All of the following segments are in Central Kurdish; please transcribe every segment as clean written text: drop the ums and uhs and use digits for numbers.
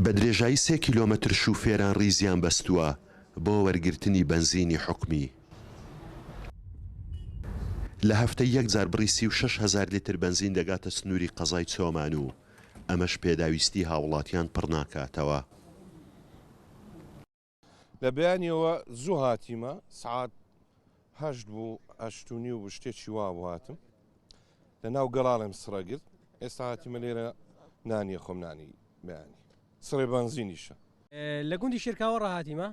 بە درێژایی سێ کیلۆمەتر شوفێران ڕیزیان بەستووە بۆ وەرگرتنی بەنزینی حکومی. لە هەفتەی یەک جار بڕی 36 هەزار لیتر بەنزین دەگاتە سنووری قەزای چۆمان و ئەمەش پێداویستی هاوڵاتیان پڕناکاتەوە. لە بەیانیەوە زوو هاتیمە سعات هەشت بوو هەشت و نیو بوو شتێکی وا بوو هاتم لە ناو گەڵاڵێم سڕە گرت ئێستا هاتیمە لێرە نانیە خۆم نانی بەیانی سڕێ بەنزینیشە. لە گوندی شێرکاوە ڕاهاتیمە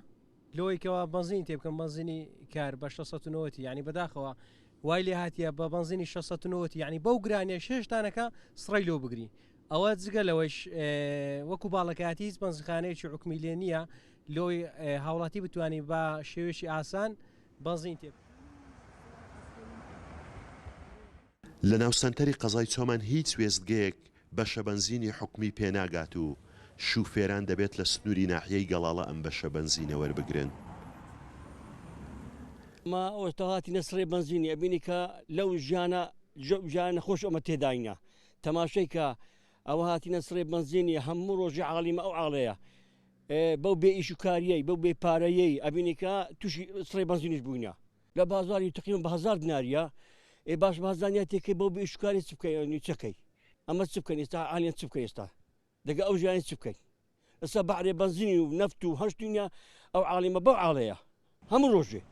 لۆی کەوا بەنزینی تێ بکەم بەنزینی کار بە 690 یعنی بەداخەوە وای لێ هاتیە بە بەنزینی 690 یعنی بەو گرانیە شێش دانەکە سڕی لۆ بگری ئەوە جگە لەوەیش وەکو باڵەکایەتی هیچ بەنزینخانەیەکی حکومی لێ نییە لۆی هاوڵاتی بتوانانی بە شێوەیەکی ئاسان بەنزین تێ لە ناو سەنتەری قەزای چۆمان هیچ وێستگەیەک بەشە بەنزینی حکومی پێناگات و شوفێران دەبێت لە سنووری ناحیەی گەڵاڵە ئەم بەشە بەنزینە وەربگرن. ما ئەوەتا هاتینە سڕێ بەنزینی ئەبینی کە لەو ژیانە ژیانە خۆش ئەمە تێداینە تەماشەی کە ئەوە هاتینە سڕێ بەنزینی هەموو ڕۆژی عاڵیمە ئەو عاڵەیە بەو بێ ئیش و کاریەی بەو بێ پارەیەی ئەبینی کە تووشی سڕێ بەنزینیش بووینە لە بازاری تقریبا بە هەزار دیناریە ئێ باش بازانیا تێکەی بەو بێ ئیش و کاری چ بکەین چەکەی ئەمە چ بکەین ئێستا عالیان چ بکەین ئێستا دەگە ئەو ژیانی چ بکەین ئێستا بەعرێ بەنزینی و نەفت و هەشت دنیا ئەو عالیمە بەو عاڵەیە هەموو ڕۆژێ.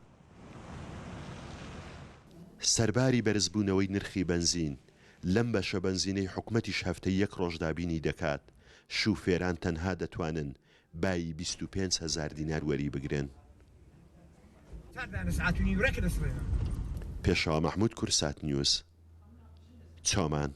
سەرباری بەرزبوونەوەی نرخی بەنزین، لەم بەشە بەنزینەی حکومەتیش هەفتەی یەک ڕۆژ دابینی دەکات، شوفێران تەنها دەتوانن بایی 25 هەزار دینار وەریبگرن. پێشەوا مەحمود، کوردسات نیوز، چۆمان.